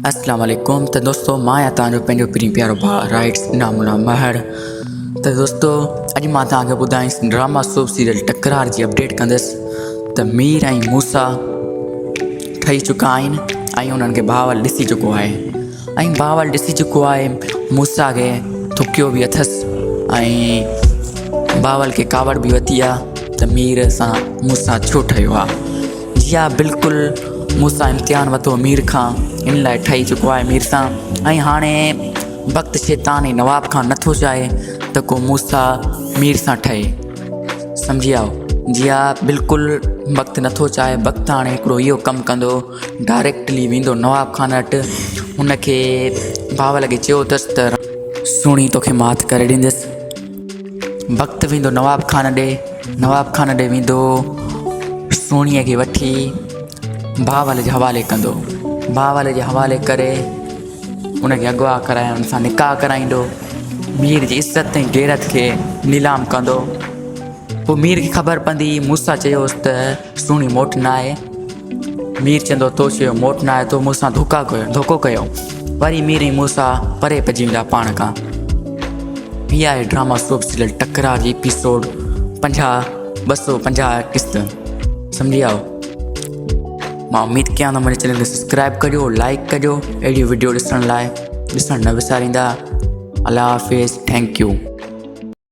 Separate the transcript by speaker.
Speaker 1: اسلام عليڪم ته دوستو مان آهيان توهان جو پنهنجو پرين پيارو ڀاء رائٽس انعام الله مهر ته دوستو اڄ مان توهان کي ٻڌائيس ڊراما سوپ سيريل ٽڪرار جي اپڊيٽ ڪندس ته مير ۽ موسا ٺهي چڪا آهن ۽ انهن کي بهاول ڏسي چڪو آهي ۽ بهاول ڏسي چڪو آهي موسا کي ٿڪيو به اٿس ۽ بهاول کي ڪاوڙ به وتي آهي ته مير سان موسا ڇو ٺهيو آهي جي ها بلڪل موسيٰ امتحان ورتو مير کان ان لاء ٺهي چڪو آهي مير سان ۽ هاڻي بخت شيطان ۽ نواب خان نٿو چاهي ته ڪو موسيٰ مير سان ٺهي سمجهي آئو جي ها بلڪل بخت نٿو چاهي بخت هاڻي هڪڙو اهو ڪم ڪندو ڊائريڪٽلي ويندو نواب خان وٽ هن کي بهاول کي چيو اٿس ته سهڻي توکي مات ڪري ڏيندس بخت ويندو نواب خان ڏي، نواب خان ڏي ويندو، سهڻيء کي وٺي بهاول جي حوالي ڪندو، بهاول جي حوالي ڪري ان کي اغوا ڪرائي ان سان نڪاح ڪرائيندو، مير جي عزت ۽ غيرت کي نيلام ڪندو، پوء مير کي خبر پوندي موسيٰ چيو هوس ته سهڻي موٽ نه آهي، مير چوندو تو چيو موٽ نه آهي تو مون سان ڌوڪا ڪيو ڌوڪو ڪيو وري مير ۽ موسيٰ پري پئجي ويندا پاڻ کان. هي آهي ڊراما سوپ سيريل ٽڪرار جي ايپيسوڊ 50 250 قسط سمجهي آئو مان اميد ڪيان ٿو منهنجي چينل کي سبسڪرائب ڪجو لائڪ ڪجو اهڙيون وڊيو ڏسڻ لاء ڏسڻ نه وساريندا الله حافظ thank you.